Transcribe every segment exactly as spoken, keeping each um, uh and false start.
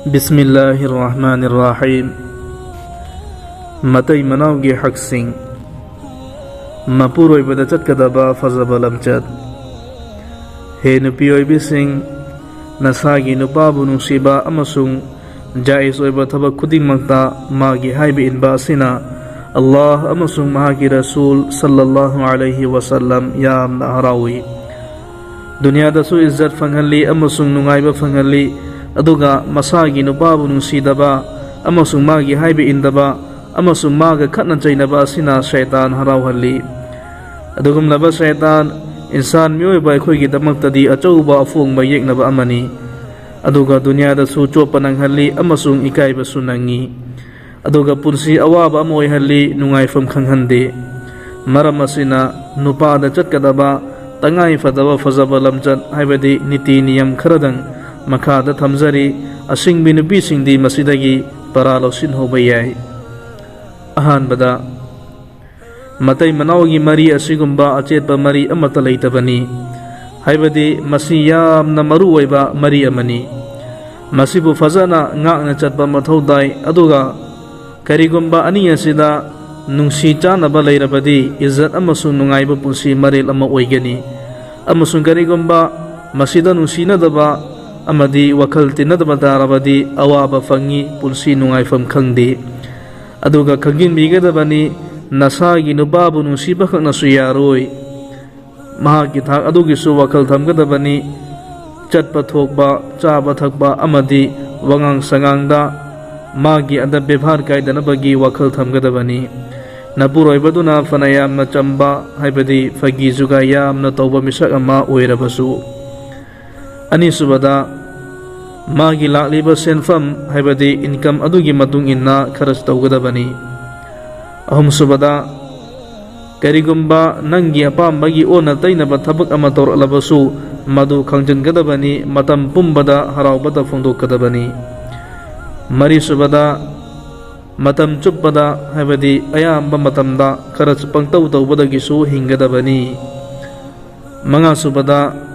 ꯕꯤꯁꯃꯤꯜꯂꯥꯍꯤꯔ ꯔꯍꯃꯥꯅꯤꯔ ꯔꯍꯤꯝ꯫ ꯃꯇꯩ ꯃꯅꯥꯎꯒꯤ ꯍꯛꯁꯤꯡ꯫ ꯃꯄꯨꯔꯣꯏꯕꯗ ꯆꯠꯀꯗꯕ ꯐꯖꯕ ꯂꯝꯆꯠ꯫ ꯍꯦ ꯅꯨꯄꯤ ꯑꯣꯏꯕꯤꯁꯤꯡ, ꯅꯁꯥꯒꯤ ꯅꯨꯄꯥꯕꯨ ꯅꯨꯡꯁꯤꯕ ꯑꯃꯁꯨꯡ ꯖꯥꯏꯖ ꯑꯣꯏꯕ ꯊꯕꯛ ꯈꯨꯗꯤꯡꯃꯛꯇ ꯃꯥꯒꯤ ꯍꯥꯏꯕ ꯏꯟꯕ ꯑꯁꯤꯅ ꯑꯜꯂꯥꯍ ꯑꯃꯁꯨꯡ ꯃꯍꯥꯛꯀꯤ ꯔꯁꯨꯜ ꯁꯜꯂꯜꯂꯥꯍꯨ ꯑꯂꯩꯍꯤ ꯋꯁꯜꯂꯝ ꯌꯥꯝꯅ ꯍꯔꯥꯎꯏ꯫ ꯗꯨꯅꯤꯌꯥꯗꯁꯨ ꯏꯖꯠ ꯐꯪꯍꯜꯂꯤ ꯑꯃꯁꯨꯡ ꯅꯨꯡꯉꯥꯏꯕ ꯐꯪꯍꯜꯂꯤ, ꯑꯗꯨꯒ ꯃꯁꯥꯒꯤ ꯅꯨꯄꯥꯕꯨ ꯅꯨꯡꯁꯤꯗꯕ ꯑꯃꯁꯨꯡ ꯃꯥꯒꯤ ꯍꯥꯏꯕ ꯏꯟꯗꯕ ꯑꯃꯁꯨꯡ ꯃꯥꯒ ꯈꯠꯅ ꯆꯩꯅꯕ ꯑꯁꯤꯅ ꯁꯩꯇꯥꯟ ꯍꯔꯥꯎꯍꯜꯂꯤ꯫ ꯑꯗꯨꯒꯨꯝꯂꯕ ꯁꯩꯇꯥꯟ, ꯏꯟꯁꯥꯟ ꯃꯤꯑꯣꯏꯕ ꯑꯩꯈꯣꯏꯒꯤꯗꯃꯛꯇꯗꯤ ꯑꯆꯧꯕ ꯑꯐꯣꯡꯕ ꯌꯦꯛꯅꯕ ꯑꯃꯅꯤ, ꯑꯗꯨꯒ ꯗꯨꯅꯤꯌꯥꯗꯁꯨ ꯆꯣꯞꯄ ꯅꯪꯍꯜꯂꯤ ꯑꯃꯁꯨꯡ ꯏꯀꯥꯏꯕꯁꯨ ꯅꯪꯉꯤ꯫ ꯑꯗꯨꯒ ꯄꯨꯟꯁꯤ ꯑꯋꯥꯕ ꯑꯃ ꯑꯣꯏꯍꯜꯂꯤ, ꯅꯨꯡꯉꯥꯏꯐꯝ ꯈꯪꯍꯟꯗꯦ꯫ ꯃꯔꯝ ꯑꯁꯤꯅ ꯅꯨꯄꯥꯗ ꯆꯠꯀꯗꯕ ꯇꯉꯥꯏ ꯐꯗꯕ ꯐꯖꯕ ꯂꯝꯆꯠ, ꯍꯥꯏꯕꯗꯤ ꯅꯤꯇꯤ ꯅꯤꯌꯝ ꯈꯔꯗꯪ ꯃꯈꯥꯗ ꯊꯝꯖꯔꯤ, ꯑꯁꯤꯡꯕꯤ ꯅꯨꯄꯤꯁꯤꯡꯗꯤ ꯃꯁꯤꯗꯒꯤ ꯄꯔꯥ ꯂꯧꯁꯤꯟꯍꯧꯕ ꯌꯥꯏ꯫ ꯑꯍꯥꯟꯕꯗ, ꯃꯇꯩ ꯃꯅꯥꯎꯒꯤ ꯃꯔꯤ ꯑꯁꯤꯒꯨꯝꯕ ꯑꯆꯦꯠꯄ ꯃꯔꯤ ꯑꯃꯠꯇ ꯂꯩꯇꯕꯅꯤ, ꯍꯥꯏꯕꯗꯤ ꯃꯁꯤ ꯌꯥꯝꯅ ꯃꯔꯨ ꯑꯣꯏꯕ ꯃꯔꯤ ꯑꯃꯅꯤ꯫ ꯃꯁꯤꯕꯨ ꯐꯖꯅ ꯉꯥꯛꯅ ꯆꯠꯄ ꯃꯊꯧ ꯇꯥꯏ, ꯑꯗꯨꯒ ꯀꯔꯤꯒꯨꯝꯕ ꯑꯅꯤ ꯑꯁꯤꯗ ꯅꯨꯡꯁꯤ ꯆꯥꯟꯅꯕ ꯂꯩꯔꯕꯗꯤ, ꯏꯖꯠ ꯑꯃꯁꯨꯡ ꯅꯨꯡꯉꯥꯏꯕ ꯄꯨꯟꯁꯤ ꯃꯔꯦꯜ ꯑꯃ ꯑꯣꯏꯒꯅꯤ꯫ ꯑꯃꯁꯨꯡ ꯀꯔꯤꯒꯨꯝꯕ ꯃꯁꯤꯗ ꯅꯨꯡꯁꯤꯅꯗꯕ ꯑꯃꯗꯤ ꯋꯥꯈꯜ ꯇꯤꯟꯅꯗꯕ ꯇꯥꯔꯕꯗꯤ, ꯑꯋꯥꯕ ꯐꯪꯉꯤ, ꯄꯨꯟꯁꯤ ꯅꯨꯡꯉꯥꯏꯐꯝ ꯈꯪꯗꯦ꯫ ꯑꯗꯨꯒ ꯈꯪꯖꯤꯟꯕꯤꯒꯗꯕꯅꯤ, ꯅꯁꯥꯒꯤ ꯅꯨꯄꯥꯕꯨ ꯅꯨꯡꯁꯤꯕ ꯈꯛꯅꯁꯨ ꯌꯥꯔꯣꯏ꯫ ꯃꯍꯥꯛꯀꯤ ꯊꯥꯛ ꯑꯗꯨꯒꯤꯁꯨ ꯋꯥꯈꯜ ꯊꯝꯒꯗꯕꯅꯤ꯫ ꯆꯠꯄ ꯊꯣꯛꯄ, ꯆꯥꯕ ꯊꯛꯄ ꯑꯃꯗꯤ ꯋꯥꯉꯥꯡ ꯁꯉꯥꯡꯗ ꯃꯥꯒꯤ ꯑꯗꯕ ꯕꯦꯕꯥꯔ ꯀꯥꯏꯗꯅꯕꯒꯤ ꯋꯥꯈꯜ ꯊꯝꯒꯗꯕꯅꯤ꯫ ꯅꯄꯨꯔꯣꯏꯕꯗꯨꯅ ꯐꯅ ꯌꯥꯝꯅ ꯆꯝꯕ, ꯍꯥꯏꯕꯗꯤ ꯐꯥꯒꯤ ꯖꯨꯒꯥꯏ ꯌꯥꯝꯅ ꯇꯧꯕ ꯃꯤꯁꯛ ꯑꯃ ꯑꯣꯏꯔꯕꯁꯨ꯫ ꯑꯅꯤꯁꯨꯕꯗ, ꯃꯥꯒꯤ ꯂꯥꯛꯂꯤꯕ ꯁꯦꯟꯐꯝ, ꯍꯥꯏꯕꯗꯤ ꯏꯟꯀꯝ ꯑꯗꯨꯒꯤ ꯃꯇꯨꯡ ꯏꯟꯅ ꯈꯔꯆ ꯇꯧꯒꯗꯕꯅꯤ꯫ ꯑꯍꯨꯝꯁꯨꯕꯗ, ꯀꯔꯤꯒꯨꯝꯕ ꯅꯪꯒꯤ ꯑꯄꯥꯝꯕꯒꯤ ꯑꯣꯟꯅ ꯇꯩꯅꯕ ꯊꯕꯛ ꯑꯃ ꯇꯧꯔꯛꯂꯕꯁꯨ, ꯃꯗꯨ ꯈꯪꯖꯤꯟꯒꯗꯕꯅꯤ, ꯃꯇꯝ ꯄꯨꯝꯕꯗ ꯍꯔꯥꯎꯕꯇ ꯐꯣꯡꯗꯣꯛꯀꯗꯕꯅꯤ꯫ ꯃꯔꯤꯁꯨꯕꯗ, ꯃꯇꯝ ꯆꯨꯞꯄꯗ, ꯍꯥꯏꯕꯗꯤ ꯑꯌꯥꯝꯕ ꯃꯇꯝꯗ, ꯈꯔꯆ ꯄꯪꯇꯧ ꯇꯧꯕꯗꯒꯤꯁꯨ ꯍꯤꯡꯒꯗꯕꯅꯤ꯫ ꯃꯉꯥꯁꯨꯕꯗ,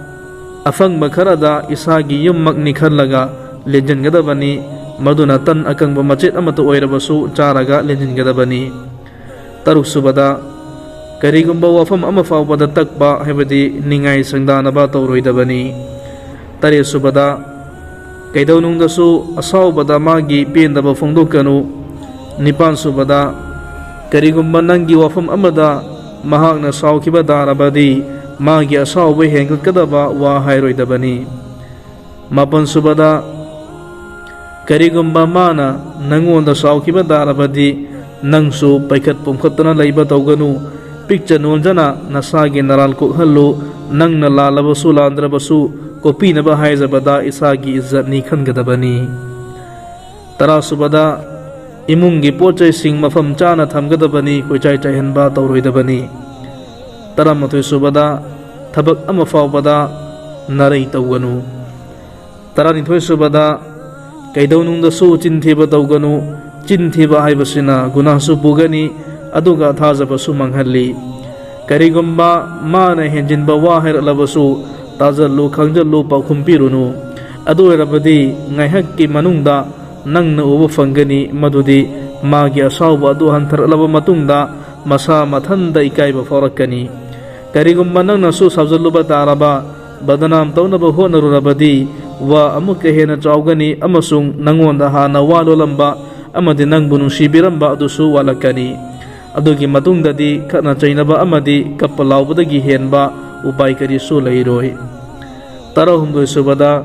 ꯑꯐꯪꯕ ꯈꯔꯗ ꯏꯁꯥꯒꯤ ꯌꯨꯝꯃꯛꯅꯤ ꯈꯜꯂꯒ ꯂꯦꯟꯁꯤꯟꯒꯗꯕꯅꯤ꯫ ꯃꯗꯨꯅ ꯇꯟ ꯑꯀꯪꯕ ꯃꯆꯦꯠ ꯑꯃꯠꯇ ꯑꯣꯏꯔꯕꯁꯨ ꯆꯥꯔꯒ ꯂꯦꯟꯁꯤꯟꯒꯗꯕꯅꯤ꯫ ꯇꯔꯨꯛ ꯁꯨꯕꯗ, ꯀꯔꯤꯒꯨꯝꯕ ꯋꯥꯐꯝ ꯑꯃ ꯐꯥꯎꯕꯗ ꯇꯛꯄ, ꯍꯥꯏꯕꯗꯤ ꯅꯤꯡꯉꯥꯏ ꯁꯪꯗꯥꯅꯕ ꯇꯧꯔꯣꯏꯗꯕꯅꯤ꯫ ꯇꯔꯦꯠ ꯁꯨꯕꯗ, ꯀꯩꯗꯧꯅꯨꯡꯗꯁꯨ ꯑꯁꯥꯎꯕꯗ ꯃꯥꯒꯤ ꯄꯦꯟꯗꯕ ꯐꯣꯡꯗꯣꯛꯀꯅꯨ꯫ ꯅꯤꯄꯥꯟ ꯁꯨꯕꯗ, ꯀꯔꯤꯒꯨꯝꯕ ꯅꯪꯒꯤ ꯋꯥꯐꯝ ꯑꯃꯗ ꯃꯍꯥꯛꯅ ꯁꯥꯎꯈꯤꯕ ꯇꯥꯔꯕꯗꯤ, ꯃꯥꯒꯤ ꯑꯁꯥꯎꯕ ꯍꯦꯟꯒꯠꯀꯗꯕ ꯋꯥ ꯍꯥꯏꯔꯣꯏꯗꯕꯅꯤ꯫ ꯃꯥꯄꯟ ꯁꯨꯕꯗ, ꯀꯔꯤꯒꯨꯝꯕ ꯃꯥꯅ ꯅꯪꯉꯣꯟꯗ ꯁꯥꯎꯈꯤꯕ ꯇꯥꯔꯕꯗꯤ, ꯅꯪꯁꯨ ꯄꯩꯈꯠ ꯄꯨꯝꯈꯠꯇꯅ ꯂꯩꯕ ꯇꯧꯒꯅꯨ꯫ ꯄꯤꯛꯆ ꯅꯣꯟꯖꯅ ꯅꯁꯥꯒꯤ ꯅꯔꯥꯜ ꯀꯣꯛꯍꯜꯂꯨ꯫ ꯅꯪꯅ ꯂꯥꯜꯂꯕꯁꯨ ꯂꯥꯟꯗ꯭ꯔꯕꯁꯨ, ꯀꯣꯛꯄꯤꯅꯕ ꯍꯥꯏꯖꯕꯗ ꯏꯁꯥꯒꯤ ꯏꯖꯠꯅꯤ ꯈꯟꯒꯗꯕꯅꯤ꯫ ꯇꯔꯥ ꯁꯨꯕꯗ, ꯏꯃꯨꯡꯒꯤ ꯄꯣꯠ ꯆꯩꯁꯤꯡ ꯃꯐꯝ ꯆꯥꯅ ꯊꯝꯒꯗꯕꯅꯤ, ꯀꯣꯏꯆꯥꯏ ꯆꯥꯏꯍꯟꯕ ꯇꯧꯔꯣꯏꯗꯕꯅꯤ꯫ ꯇꯔꯥꯃꯥꯊꯣꯏ ꯁꯨꯕꯗ, ꯊꯕꯛ ꯑꯃ ꯐꯥꯎꯕꯗ ꯅꯥꯔꯩ ꯇꯧꯒꯅꯨ꯫ ꯇꯔꯥꯅꯤꯊꯣꯏ ꯁꯨꯕꯗ, ꯀꯩꯗꯧꯅꯨꯡꯗꯁꯨ ꯆꯤꯟ ꯊꯤꯕ ꯇꯧꯒꯅꯨ꯫ ꯆꯤꯟ ꯊꯤꯕ ꯍꯥꯏꯕꯁꯤꯅ ꯒꯨꯅꯥꯁꯨ ꯄꯨꯒꯅꯤ, ꯑꯗꯨꯒ ꯊꯥꯖꯕꯁꯨ ꯃꯥꯡꯍꯜꯂꯤ꯫ ꯀꯔꯤꯒꯨꯝꯕ ꯃꯥꯅ ꯍꯦꯟꯖꯤꯟꯕ ꯋꯥ ꯍꯥꯏꯔꯛꯂꯕꯁꯨ, ꯇꯥꯖꯜꯂꯨ, ꯈꯪꯖꯜꯂꯨ, ꯄꯥꯎꯈꯨꯝ ꯄꯤꯔꯨꯅꯨ꯫ ꯑꯗꯨ ꯑꯣꯏꯔꯕꯗꯤ ꯉꯥꯏꯍꯥꯛꯀꯤ ꯃꯅꯨꯡꯗ ꯅꯪꯅ ꯎꯕ ꯐꯪꯒꯅꯤ ꯃꯗꯨꯗꯤ ꯃꯥꯒꯤ ꯑꯁꯥꯎꯕ ꯑꯗꯨ ꯍꯟꯊꯔꯛꯂꯕ ꯃꯇꯨꯡꯗ ꯃꯁꯥ ꯃꯊꯟꯇ ꯏꯀꯥꯏꯕ ꯐꯥꯎꯔꯛꯀꯅꯤ꯫ ꯀꯔꯤꯒꯨꯝꯕ ꯅꯪꯅꯁꯨ ꯁꯥꯎꯖꯜꯂꯨꯕ ꯇꯥꯔꯕ, ꯕꯗꯅꯥꯝ ꯇꯧꯅꯕ ꯍꯣꯠꯅꯔꯨꯔꯕꯗꯤ, ꯋꯥ ꯑꯃꯨꯛꯀ ꯍꯦꯟꯅ ꯆꯥꯎꯒꯅꯤ ꯑꯃꯁꯨꯡ ꯅꯪꯉꯣꯟꯗ ꯍꯥꯟꯅ ꯋꯥ ꯂꯣꯜꯂꯝꯕ ꯑꯃꯗꯤ ꯅꯪꯕꯨ ꯅꯨꯡꯁꯤꯕꯤꯔꯝꯕ ꯑꯗꯨꯁꯨ ꯋꯥꯠꯂꯛꯀꯅꯤ꯫ ꯑꯗꯨꯒꯤ ꯃꯇꯨꯡꯗꯗꯤ ꯈꯠꯅ ꯆꯩꯅꯕ ꯑꯃꯗꯤ ꯀꯞꯄ ꯂꯥꯎꯕꯗꯒꯤ ꯍꯦꯟꯕ ꯎꯄꯥꯏ ꯀꯔꯤꯁꯨ ꯂꯩꯔꯣꯏ꯫ ꯇꯔꯥꯍꯨꯝꯗꯣꯏ ꯁꯨꯕꯗ,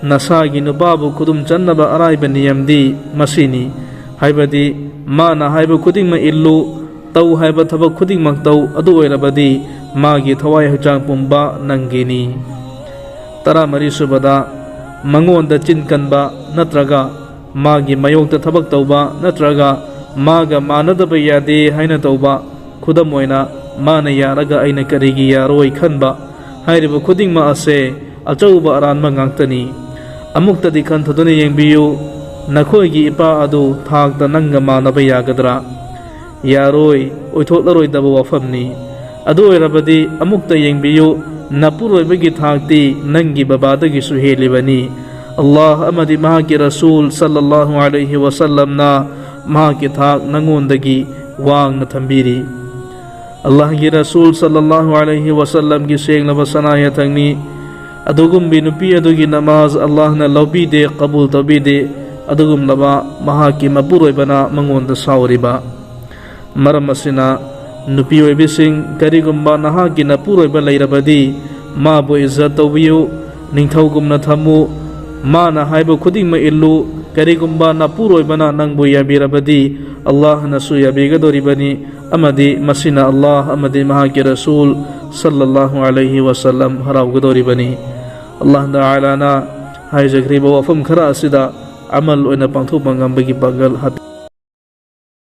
ꯅꯁꯥꯒꯤ ꯅꯨꯄꯥꯕꯨ ꯈꯨꯗꯨꯝ ꯆꯟꯅꯕ ꯑꯔꯥꯏꯕ ꯅꯤꯌꯝꯗꯤ ꯃꯁꯤꯅꯤ, ꯍꯥꯏꯕꯗꯤ ꯃꯥꯅ ꯍꯥꯏꯕ ꯈꯨꯗꯤꯡꯃꯛ ꯏꯜꯂꯨ, ꯇꯧ ꯍꯥꯏꯕ ꯊꯕꯛ ꯈꯨꯗꯤꯡꯃꯛ ꯇꯧ, ꯑꯗꯨ ꯑꯣꯏꯔꯕꯗꯤ ꯃꯥꯒꯤ ꯊꯋꯥꯏ ꯍꯛꯆꯥꯡ ꯄꯨꯝꯕ ꯅꯪꯒꯤꯅꯤ꯫ ꯇꯔꯥꯃꯔꯤ ꯁꯨꯕꯗ, ꯃꯉꯣꯟꯗ ꯆꯤꯟ ꯀꯟꯕ ꯅꯠꯇ꯭ꯔꯒ ꯃꯥꯒꯤ ꯃꯥꯌꯣꯛꯇ ꯊꯕꯛ ꯇꯧꯕ ꯅꯠꯇ꯭ꯔꯒ ꯃꯥꯒ ꯃꯥꯟꯅꯗꯕ ꯌꯥꯗꯦ ꯍꯥꯏꯅ ꯇꯧꯕ, ꯈꯨꯗꯝ ꯑꯣꯏꯅ, ꯃꯥꯅ ꯌꯥꯔꯒ ꯑꯩꯅ ꯀꯔꯤꯒꯤ ꯌꯥꯔꯣꯏ ꯈꯟꯕ, ꯍꯥꯏꯔꯤꯕ ꯈꯨꯗꯤꯡꯃꯛ ꯑꯁꯦ ꯑꯆꯧꯕ ꯑꯔꯥꯟꯕ ꯉꯥꯛꯇꯅꯤ꯫ ꯑꯃꯨꯛꯇꯗꯤ ꯈꯟꯊꯗꯨꯅ ꯌꯦꯡꯕꯤꯌꯨ, ꯅꯈꯣꯏꯒꯤ ꯏꯄꯥ ꯑꯗꯨ ꯊꯥꯛꯇ ꯅꯪꯒ ꯃꯥꯟꯅꯕ ꯌꯥꯒꯗ꯭ꯔꯥ? ꯌꯥꯔꯣꯏ, ꯑꯣꯏꯊꯣꯛꯂꯔꯣꯏꯗꯕ ꯋꯥꯐꯝꯅꯤ꯫ ꯑꯗꯨ ꯑꯣꯏꯔꯕꯗꯤ ꯑꯃꯨꯛꯇ ꯌꯦꯡꯕꯤꯌꯨ, ꯅꯄꯨꯔꯣꯏꯕꯒꯤ ꯊꯥꯛꯇꯤ ꯅꯪꯒꯤ ꯕꯕꯥꯗꯒꯤꯁꯨ ꯍꯦꯜꯂꯤꯕꯅꯤ꯫ ꯑꯜꯂꯥꯍ ꯑꯃꯗꯤ ꯃꯍꯥꯛꯀꯤ ꯔꯁꯨꯜ ꯁꯜꯂꯜꯂꯥꯍꯨ ꯑꯂꯩꯍꯤ ꯋꯥꯁꯜꯂꯝꯅ ꯃꯍꯥꯛꯀꯤ ꯊꯥꯛ ꯅꯪꯉꯣꯟꯗꯒꯤ ꯋꯥꯡꯅ ꯊꯝꯕꯤꯔꯤ꯫ ꯑꯜꯂꯥꯍꯒꯤ ꯔꯁꯨꯜ ꯁꯜꯂꯜꯂꯥꯍꯨ ꯑꯂꯩꯍꯤ ꯋꯥꯁꯜꯂꯝꯒꯤ ꯁꯦꯡꯂꯕ ꯁꯅꯥ ꯌꯥꯊꯪꯅꯤ꯫ ꯑꯗꯨꯒꯨꯝꯕꯤ ꯅꯨꯄꯤ ꯑꯗꯨꯒꯤ ꯅꯃꯥꯖ ꯑꯜꯂꯥꯍꯅ ꯂꯧꯕꯤꯗꯦ, ꯀꯕꯨꯜ ꯇꯧꯕꯤꯗꯦ꯫ ꯑꯗꯨꯒꯨꯝꯂꯕ ꯃꯍꯥꯛꯀꯤ ꯃꯄꯨꯔꯣꯏꯕꯅ ꯃꯉꯣꯟꯗ ꯁꯥꯎꯔꯤꯕ꯫ ꯃꯔꯝ ꯑꯁꯤꯅ, ꯅꯨꯄꯤ ꯑꯣꯏꯕꯤꯁꯤꯡ, ꯀꯔꯤꯒꯨꯝꯕ ꯅꯍꯥꯛꯀꯤ ꯅꯄꯨꯔꯣꯏꯕ ꯂꯩꯔꯕꯗꯤ, ꯃꯥꯕꯨ ꯏꯖꯠ ꯇꯧꯕꯤꯌꯨ, ꯅꯤꯡꯊꯧꯒꯨꯝꯅ ꯊꯝꯃꯨ꯫ ꯃꯥꯅ ꯍꯥꯏꯕ ꯈꯨꯗꯤꯡꯃꯛ ꯏꯜꯂꯨ꯫ ꯀꯔꯤꯒꯨꯝꯕ ꯅꯄꯨꯔꯣꯏꯕꯅ ꯅꯪꯕꯨ ꯌꯥꯕꯤꯔꯕꯗꯤ, ꯑꯜꯂꯥꯍꯅꯁꯨ ꯌꯥꯕꯤꯒꯗꯧꯔꯤꯕꯅꯤ, ꯑꯃꯗꯤ ꯃꯁꯤꯅ ꯑꯜꯂꯥꯍ ꯑꯃꯗꯤ ꯃꯍꯥꯛꯀꯤ ꯔꯁꯨꯜ ꯁꯜꯂꯜꯂꯥꯍꯨ ꯑꯂꯩꯍꯤ ꯋꯥꯁꯜꯂꯝ ꯍꯔꯥꯎꯒꯗꯧꯔꯤꯕꯅꯤ꯫ ꯑꯜꯂꯥꯍ ꯇꯥꯂꯥꯅ ꯍꯥꯏꯖꯈ꯭ꯔꯤꯕ ꯋꯥꯐꯝ ꯈꯔ ꯑꯁꯤꯗ ꯑꯃꯜ ꯑꯣꯏꯅ ꯄꯥꯡꯊꯣꯛꯄ ꯉꯝꯕꯒꯤ ꯄꯥꯡꯒꯜ ꯍꯥꯞꯄꯤ꯫